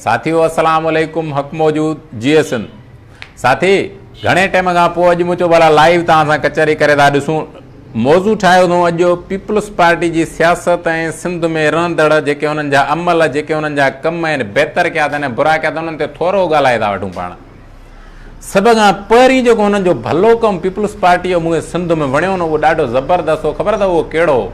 ساٿيو السلام عليڪم حق موجود جيئي سنڌ ساٿي گهڻي ٽائيم کان پوء اڄ مون چيو ڀلا لائيو توهان سان ڪچهري ڪري ٿا ڏسون موضوع ٺاهيو اٿئون اڄ پيپلز پارٽي جي سياست ۽ سنڌ ۾ رهندڙ جيڪي انهن جا عمل جيڪي انهن جا ڪم آهن بهتر ڪيا اٿن ۽ برا ڪيا اٿن انهن تي ٿورو ڳالهائي ٿا وٺون پاڻ سڀ کان پهرين جيڪو انهن جو ڀلو ڪم پيپلز پارٽي جو مون کي سنڌ ۾ وڻيو نه اهو ڏاڍو زبردست هو خبر اٿو اهو ڪهڙو هو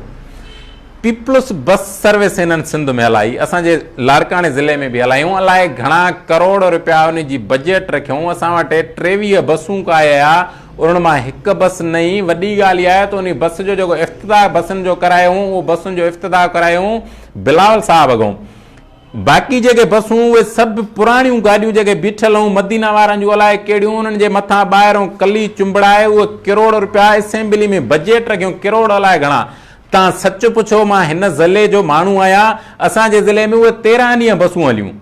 پيپلز بس سروس هنن سنڌ ۾ هلائي، اسان جي لاڙڪاڻي ضلعي ۾ به هلايون، الائي گهڻا ڪروڙ رپيا ان جي بجيٽ رکيائون، اسان وٽ 23 بسون ڪاهي آيا، انهن مان هڪ بس نئين، وڏي ڳالهه اها آهي ته انهي بس جو جيڪو افتتاح بسن جو ڪرايو هون، اهو بسن جو افتتاح ڪرايو هون بلاول صاحب کان، باقي جيڪي بسون اهي سڀ پراڻيون گاڏيون جيڪي بيٺل هيون مدينه وارن جون الائي ڪهڙيون انهن جي مٿان ٻاهرون ڪلي چنبڙائي اهي ڪروڙ رپيا اسيمبلي ۾ بجيٽ رکيون ڪروڙ الائي گهڻا تان سچ پڇو مان هن ضلعي جو ماڻهو آهيان اسان جي ضلعي ۾ اهي 13 ڏينهن بسون هليون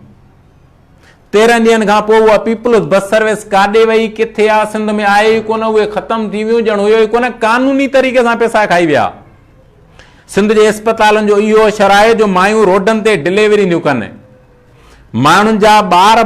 13 ڏينهن کان پوء اها پيپلز بس سروس ڪاڏي وئي ڪٿي آ سنڌ ۾ آئي ئي ڪونه اهي ختم ٿي ويون ڄڻ هيو ئي ڪونه قانوني طريقي سان پئسا کائي ويا. سنڌ جي اسپتالن جو اهو اشر آهي جو مايون روڊن تي ڊليوريون ٿيون ڪن. ماڻهن جا ٻار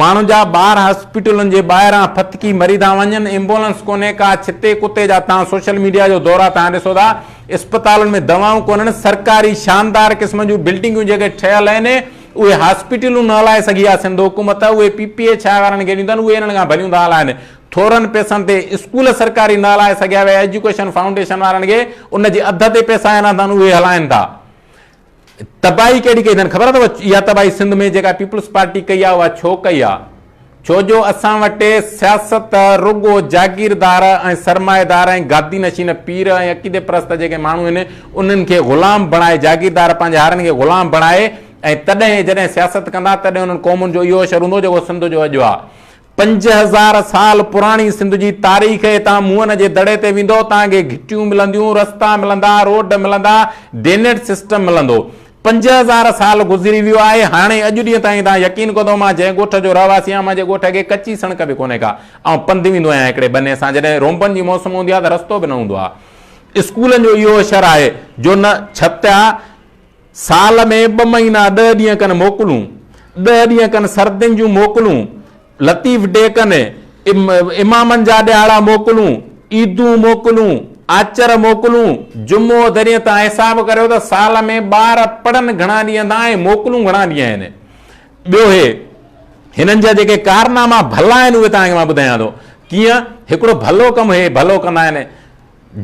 ماڻهن جا ٻار هاسپيٽلن جي ٻاهران ڦٿڪي مري ٿا وڃن، ايمبولنس ڪونهي ڪا، ڇتي ڪتي جا تان سوشل ميڊيا جو دورا تان ڏسو ٿا، اسپتالن ۾ دوائون ڪونهن، سرڪاري شاندار قسم جون بلڊنگون جيڪي ٺهيل آهن اهي هاسپيٽلون نه هلائي سگهي آهي سنڌ حڪومت، اهي پي پي ايڇ I وارن کي ڏيندن اهي انهن کان ڀليون ٿا هلائن. ٿورن پئسن تي اسڪول سرڪاري نه هلائي سگهيا ويا ايجوڪيشن فائونڊيشن وارن کي ان جي اڌ تي پئسا آيا اٿن اهي هلائن ٿا تباهي ڪهڙي ڪئي اٿن خبر اٿو اها تباهي سنڌ ۾ جيڪا پيپلز پارٽي ڪئي آهي اها ڇو ڪئي آهي ڇو جو اسان وٽ سياست رڳو جاگيردار ۽ سرمائيدار ۽ گادي نشين پير ۽ عقيدي پرست جيڪي ماڻهو آهن انهن کي غلام بڻائي جاگيردار پنهنجي هارن کي غلام بڻائي ۽ تڏهن جڏهن سياست ڪندا تڏهن انهن قومن جو اهو اشر هوندو جيڪو سنڌ جو اڄ آهي 5000 سال پراڻي سنڌ جي تاريخ هتان موهن جي دڙي تي ويندو توهان کي گهٽيون ملنديون، رستا ملندا، روڊ ملندا، ڊينيٽ سسٽم ملندو. 5000 سال گذري ويو آهي، هاڻي اڄ ڏينهن تائين توهان يقين ڪندو مان جنهن ڳوٺ جو رهواسي آهيان منهنجي ڳوٺ کي ڪچي سڻڪ به ڪونهي ڪا. آئون پنڌ ويندو آهيان هڪڙي ٻني سان جڏهن رونبن جي موسم هوندي آهي ته رستو به نه هوندو آهي. اسڪولن جو اهو اشر آهي جو نه ڇت آ، سال ۾ ٻه مهينا ڏهه ڏينهن کن موڪلون، ڏهه ڏينهن کن سردين جون موڪلون، لطيف ڊي ڪن، امامن جا ڏهاڙا موڪلون، عيدون موڪلون، آچر موڪلون، جمعو ڌرين تان حساب ڪريو ته سال ۾ ٻار پڙهن گهڻا ڏينهن ٿا ۽ موڪلون گهڻا ڏينهن آهن. ٻيو هي هنن جا جيڪي ڪارناما ڀلا آهن اهي توهان کي مان ٻڌايان ٿو. ڪيئن هڪڙو ڀلو ڪم هي ڀلو ڪندا آهن.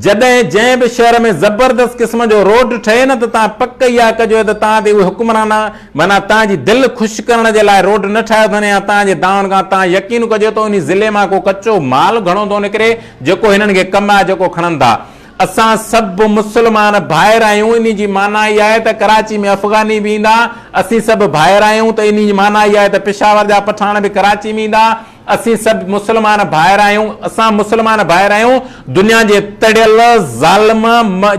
جڏهن جنهن به شهر ۾ زبردست قسم جو روڊ ٺهي نه ته توهان پڪ اها ڪجو ته توهان تي اهي حڪمران معنيٰ توهان جي دل خوش ڪرڻ جي لاء روڊ نه ٺاهيو اٿن يا توهان جي دانهن کان توهان يقين ڪجو ته انهي ضلعي مان ڪو ڪچو مال گهڻو ٿو نڪري جيڪو هنن کي ڪم آهي جيڪو کڻن ٿا. اسان سڀ مسلمان ڀائر آهيون انهي جي معنيٰ اها آهي ته ڪراچي ۾ افغاني به ايندا اسين سڀ ڀائر آهيون ته انهي جي معنيٰ اها آهي ته پشاور جا پٺاڻ به ڪراچي ۾ ايندا اسين سڀ مسلمان ڀائر آهيون، اسان مسلمان ڀائر آهيون، دنيا جي تڙيل ظالم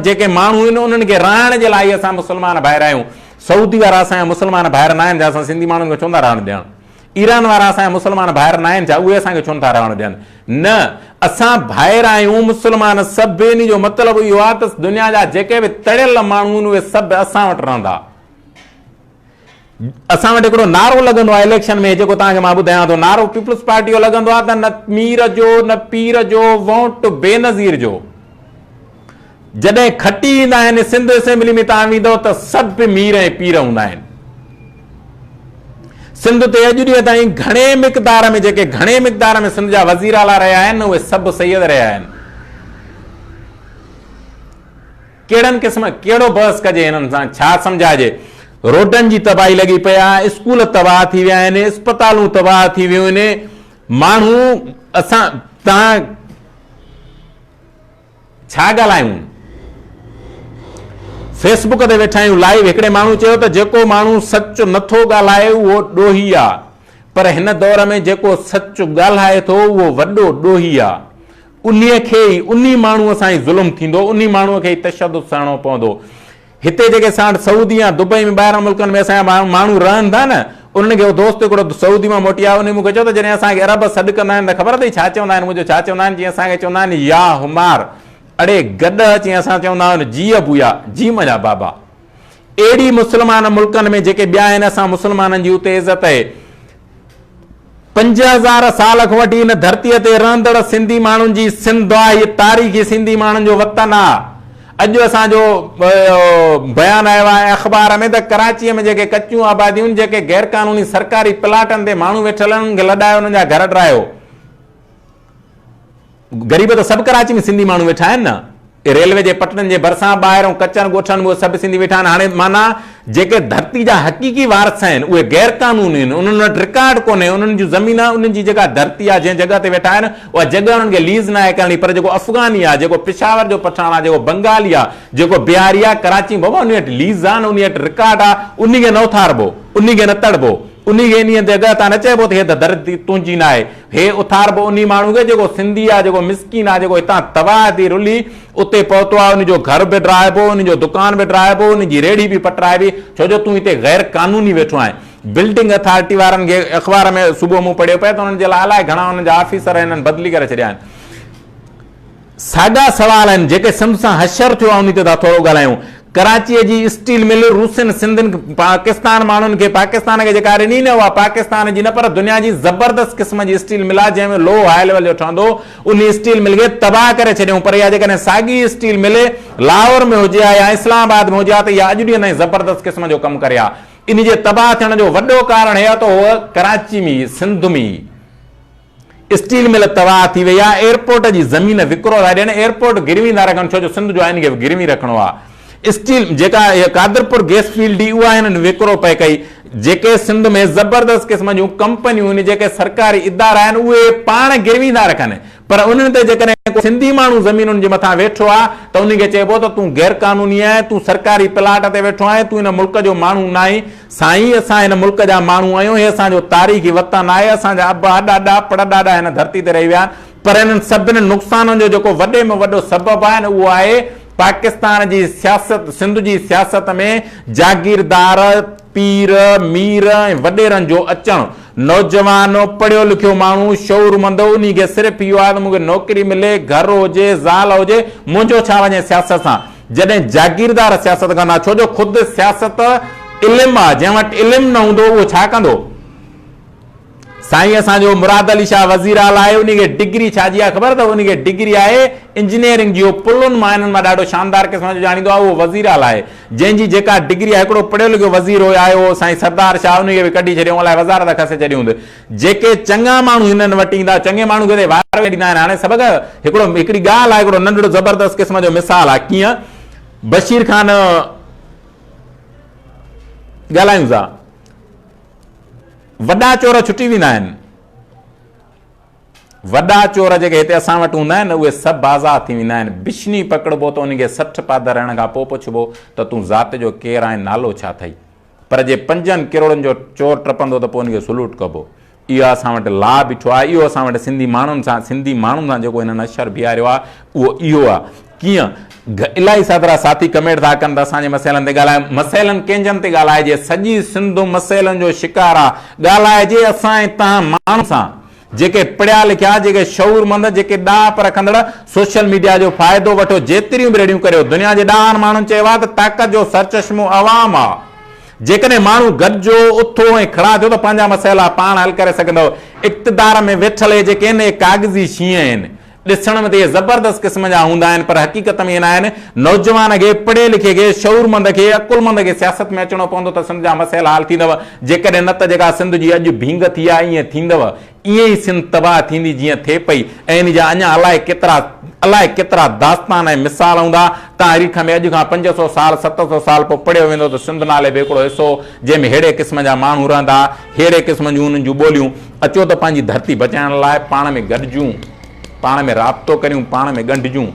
جيڪي ماڻهو آهن انهن کي رهائڻ جي لاء ئي اسان مسلمان ڀائر آهيون. سعودي وارا اسان جا مسلمان ڀائر ناهن ڇا اسان سنڌي ماڻهن کي ڇو نٿا رهڻ ڏين؟ ايران وارا اسان جا مسلمان ڀائر ناهن ڇا اهي اسان کي ڇو نٿا رهڻ ڏين؟ نه اسان ڀائر آهيون مسلمان سڀ ان جو مطلب اهو آهي ته دنيا جا جيڪي به تڙيل ماڻهو آهن اهي سڀ اسان وٽ رهندا. اسان وٽ هڪڙو نعرو لڳندو آهي اليڪشن ۾ جيڪو توهان کي مان ٻڌايان ٿو نعرو پيپلز پارٽي جو لڳندو آهي ته نه مير جو نه پير جو ووٽ بينظير جو جڏهن کٽي ايندا آهن سنڌ اسيمبلي ۾ توهان ويندو ته سڀ مير ۽ پير هوندا آهن سنڌ تي اڄ ڏينهن تائين گهڻي مقدار ۾ جيڪي گهڻي مقدار ۾ سنڌ جا وزير اعليٰ رهيا آهن اهي سڀ سيد رهيا آهن ڪهڙن قسم ڪهڙو بحث ڪجي هنن سان ڇا سمجهائجي روڊن جي تباهي لڳي پئي آهي اسڪول تباهه ٿي ويا آهن اسپتالون تباهه ٿي ويون آهن ماڻهو اسان تان ڇا ڳالهايون فيسبوڪ تي ويٺا آهيون لائيو هڪڙي ماڻهو چيو ته جيڪو ماڻهو سچ نٿو ڳالهائي اهو ڏوهي آ پر هن دور ۾ جيڪو سچ ڳالهائي ٿو اهو وڏو ڏوهي آ انهيء کي ئي، انهي ماڻهوء سان ئي ظلم ٿيندو، انهي ماڻهوء کي ئي تشدد سهڻو پوندو. هتي جيڪي ساڻ سعودي يا دبئي ۾ ٻاهران ملڪن ۾ اسان جا ماڻهو رهن ٿا نه، انهن کي هو دوست هڪڙو سعودي مان موٽي آيو، انهي مون کي چيو ته جڏهن اسان کي عرب سڏ ڪندا آهن ته خبر اٿئي ڇا چوندا آهن؟ مون چيو ڇا چوندا آهن؟ چيائين اسان کي چوندا آهن يا حمار، اڙي گڏهه، چيائين اسان چوندا آهيون جي ابويا، جي منهنجا بابا. اهڙي مسلمان ملڪن ۾ جيڪي ٻيا آهن اسان مسلمانن جي اتي عزت آهي. 5000 سال کان وٺي هن ڌرتيء تي رهندڙ سنڌي ماڻهن جي سنڌ آ، هيء تاريخي سنڌي ماڻهن جو وطن آ. اڄ اسان جو بيان آيو آهي اخبار ۾ ته ڪراچيء ۾ جيڪي ڪچيون آباديون جيڪي غيرقانوني سرڪاري پلاٽن تي ماڻهو ويٺل آهن انهن کي لڏايو انهن جا گهر ڊاهيو. غريب ته سڀ ڪراچي ۾ سنڌي ماڻهو ويٺا آهن نه ريلوي جي پٽڙن جي ڀرسان ٻاهر ۽ ڪچن ڳوٺن ۾ اهي سڀ سنڌي ويٺا آهن هاڻي معنيٰ جيڪي ڌرتي جا حقيقي وارث آهن اهي غير قانوني آهن انهن وٽ رڪارڊ ڪونهي انهن جون زمين انهن جي جيڪا ڌرتي آهي جنهن جڳهه تي ويٺا آهن اها جڳهه انهن کي ليز ناهي ڪرڻي پر جيڪو افغاني آهي جيڪو پشاور جو پٺاڻ آهي جيڪو بنگالي آهي جيڪو بهاري آهي ڪراچي بابا انهي وٽ ليز آهي نه انهي وٽ رڪارڊ آهي انهي کي نه اٿاربو انهي کي نه تڙبو انهي کي انهيء جڳهه تان نه چئبو ته هيء ته ڌرتي تنهنجي ناهي. هي اٿاربو انهي ماڻهو کي جيڪو سنڌي آهي، جيڪو مسڪين آهي، جيڪو هتان تباهه ٿي رلي اتي پهتو آهي، انهي جو گهر به ڊاهبو، انهي جو دڪان به ڊاهبو، انهي جي ريڙهي به پٽرائبي، ڇو جو تون هتي غير قانوني ويٺو آهين. بلڊنگ اٿارٽي وارن کي اخبار ۾ صبح مون پڙهيو پئي ته انهن جي لاء الائي گهڻا انهن جا آفيسر هنن بدلي ڪري ڇڏيا آهن. ساڳا سوال آهن جيڪي سنڌ سان حشر ٿيو آهي انهي تي ٿا ٿورو ڳالهايون. ڪراچيء جي اسٽيل مل روسين سنڌين پاڪستان ماڻهن کي پاڪستان کي جيڪا ڏني نه اها پاڪستان جي نه پر دنيا جي زبردست قسم جي اسٽيل مل آهي جنهن ۾ لوهه هاء ليول جو ٺهندو انهي اسٽيل مل کي تباهه ڪري ڇڏيائون پر اها جيڪڏهن ساڳي اسٽيل مل لاهور ۾ هجي ها يا اسلام آباد ۾ هجي ها ته اها اڄ ڏينهن تائين زبردست قسم جو ڪم ڪري ها انهي جي تباهه ٿيڻ جو وڏو ڪارڻ هي آهي ته هوء ڪراچي ۾ سنڌ ۾ اسٽيل مل تباهه ٿي وئي آهي، ايئرپورٽ جي زمين وڪرو ٿا ڏين، ايئرپورٽ گروي نٿا رکن ڇو جو سنڌ جو آهي ان کي گروي رکڻو آهي. اسٽيل جيڪا اها قادرپور گئس فيلڊ هئي اها هنن وڪرو پئي ڪئي، جيڪي سنڌ ۾ زبردست قسم جون ڪمپنيون آهن جيڪي سرڪاري ادارا آهن اهي پاڻ گروي نٿا رکن پر انهن تي جيڪڏهن ڪو سنڌي ماڻهو زمينن جي مٿان ويٺو آهي ته انهي کي چئبو ته تون غيرقانوني آهين، تون سرڪاري پلاٽ تي ويٺو آهين، تون هن ملڪ جو ماڻهو ناهين. سائين اسان هن ملڪ جا ماڻهو آهيون، هي اسان جو تاريخي وطن آهي، اسان جا ابا ڏاڏا پڙڏاڏا هن ڌرتي تي رهي ويا آهن، پر انهن سڀني نقصانن جو جيڪو وڏي ۾ وڏو سبب آهي اهو آهي پاڪستان جي سياست، سنڌ جي سياست ۾ جاگيردار، پير، مير ۽ وڏيرن جو اچڻ. نوجوان، پڙهيو لکيو ماڻهو، شعورمند، انهي کي صرف اهو آهي ته مون کي نوڪري ملي، گهر هجي، زال هجي، منهنجو ڇا وڃي سياست سان. جڏهن جاگيردار سياست ڪندا، ڇو جو خود سياست علم آ، جنهن وٽ علم نه هوندو اهو ڇا ڪندو؟ سائين اسان جو مراد علي شاهه وزير اعليٰ آهي انهي کي ڊگري ڇا جي آهي خبر اٿو؟ انهي کي ڊگري آهي انجنيئرنگ جي، اهو پلن مان انهن مان ڏاڍو شاندار قسم جو ڄاڻيندو آهي، اهو وزير اعليٰ آهي، جنهن جي جيڪا ڊگري آهي، هڪڙو پڙهيو لکيو وزير هو آيو هو سائين سردار شاهه انهي کي به ڪڍي ڇڏيائون الائي وزارت کسي ڇڏي هوند. جيڪي چڱا ماڻهو هنن وٽ ايندا چڱي ماڻهو کي ته وار ڏيندا آهن هاڻي سبق هڪڙو هڪڙي ڳالهه آهي هڪڙو ننڍڙو زبردست قسم جو مثال آهي ڪيئن بشير خان ڳالهايون ٿا وڏا چور ڇٽي ويندا آهن وڏا چور جيڪي هتي اسان وٽ هوندا آهن اهي سڀ آزاد ٿي ويندا آهن بشني پڪڙبو ته ان کي 60 پادر رهڻ کان پوء پڇبو ته تون ذات جو ڪير آهين نالو ڇا اٿئي پر جي پنجن ڪروڙن جو چور ٽپندو ته پوء ان کي سلوٽ ڪبو. اهو اسان وٽ لا بيٺو آهي. اهو اسان وٽ سنڌي ماڻهن سان سنڌي ماڻهن سان جيڪو هنن اشر بيهاريو آهي اهو اهو آهي. ڪيئن؟ الاهي سادرا ساٿي ڪمينٽ ٿا ڪن ته اسان جي مسئلن تي ڳالهايو. مسئلن ڪنهنجن تي ڳالهائجي؟ سڄي سنڌ مسئلن جو شڪار آهي. ڳالهائجي اسان ۽ توهان ماڻهن سان. جيڪي پڙهيا لکيا، جيڪي شعورمند، جيڪي ڏاهپ رکندڙ سوشل ميڊيا جو فائدو وٺو جيتريون به رڙيون ڪريو دنيا جي ڏاهن ماڻهن چيو آهي ته طاقت جو سرچشمو عوام آهي جيڪڏهن ماڻهو گڏجو اٿو ۽ کڙا ٿيو ته پنهنجا مسئلا پاڻ حل ڪري سگهندؤ اقتدار ۾ ويٺل اهي جيڪي آهن اهي ڪاغذي شينهن آهن ڏسڻ ۾ ته اهي زبردست قسم جا هوندا آهن پر حقيقت ۾ اهي ناهن. نوجوان کي، پڙهئي لکئي کي، شعورمند کي، عقلمند کي سياست ۾ اچڻو پوندو ته سنڌ جا مسئلا حل ٿيندو. جيڪڏهن نه ته جيڪا سنڌ جي اڄ ڀينگ ٿي آهي ائين ٿيندو. ائين ئي سنڌ تباهه ٿيندي جيئن ٿئي پئي ۽ ان جا اڃا الائي ڪيترا الائي ڪيترا داستان ۽ مثال هوندا. تاريخ ۾ اڄ کان 500 سال 700 سال پوء پڙهيو ويندو ته سنڌ نالي به هڪڙو حصو هو جنهن ۾ ههڙي قسم جا ماڻهو رهندا ها، ههڙي قسم جون انهن جون ٻوليون. اچو ته پنهنجي ڌرتي بچائڻ لاء پاڻ ۾ گڏجون، پاڻ ۾ رابطو ڪريون، پاڻ ۾ ڳنڍجون.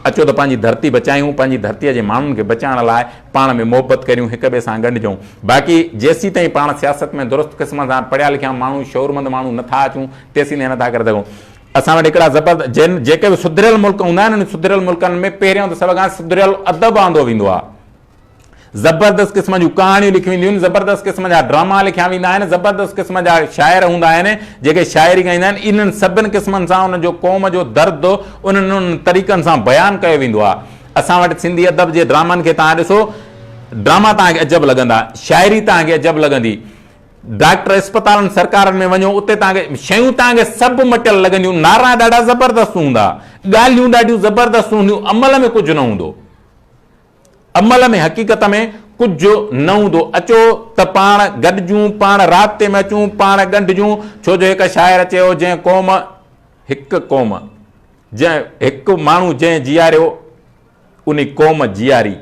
اچو ته پنهنجي ڌرتي بچايون، پنهنجي ڌرتيء جي ماڻهن کي بچائڻ لاء پاڻ ۾ محبت ڪريون، هڪ ٻئي سان ڳنڍجون. باقي جيسيتائين پاڻ سياست ۾ درست قسم سان پڙهيا لکيا ماڻهو، شعورمند ماڻهو نه ٿا اچون، تيسيتائين نه ٿا ڪري سگهون. اسان وٽ هڪڙا زبردست جن جيڪي به سڌريل ملڪ هوندا آهن، انهن سڌريل ملڪن ۾ پهريون ته سڀ کان سڌريل ادب آندو ويندو آهي. زبردست قسم جون ڪهاڻيون لکيون وينديون آهن، زبردست قسم جا ڊراما لکيا ويندا آهن، زبردست قسم جا شاعر هوندا آهن، جيڪي شاعري ڳائيندا آهن، انهن سڀن قسمن سان انهن جو قوم جو درد انهن انهن طريقن سان بيان ڪيو ويندو آهي. اسان وٽ سنڌي ادب جي ڊرامن کي توهان ڏسو، ڊراما توهان کي عجب لڳندا، شاعري توهان کي عجب لڳندي. ڊاڪٽر اسپتالن سرڪارن ۾ وڃو اتي توهان کي شيون توهان کي سڀ مٽيل لڳنديون، نعرا ڏاڍا زبردست هوندا، ڳالهيون ڏاڍيون زبردست هونديون، عمل ۾ ڪجهه نه هوندو. عمل ۾ حقيقت ۾ ڪجهه نه هوندو. اچو ته پاڻ گڏجون، پاڻ رابطي ۾ اچون، پاڻ ڳنڍجون، ڇو جو هڪ شاعر چيو جنهن قوم هڪ قوم جنهن هڪ ماڻهو جنهن جياريو انهي قوم جياري.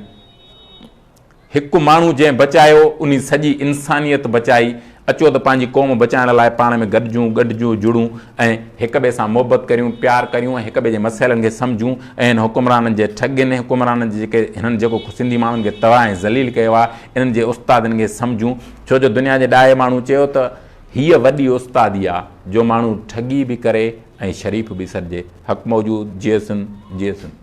هڪ ماڻهو جنهن بچايو انهي سڄي انسانيت بچائي. اچو ته پنهنجي قوم بچائڻ لاء پاڻ ۾ گڏجون، ڳنڍجون، جڙون ۽ هڪ ٻئي سان محبت ڪريون، پيار ڪريون ۽ هڪ ٻئي جي مسئلن کي سمجهون ۽ هن حڪمرانن جي ٺڳين حڪمرانن جي جيڪي هنن جيڪو سنڌي ماڻهن کي تباهه ۽ ذليل ڪيو آهي انهن جي استادن کي سمجهون ڇو جو دنيا جي ڏاهي ماڻهو چيو ته هيء وڏي استادي آ جو ماڻهو ٺڳي به ڪري ۽ شريف به سڏجي. حق موجود جيئي سنڌ جيئي سنڌ.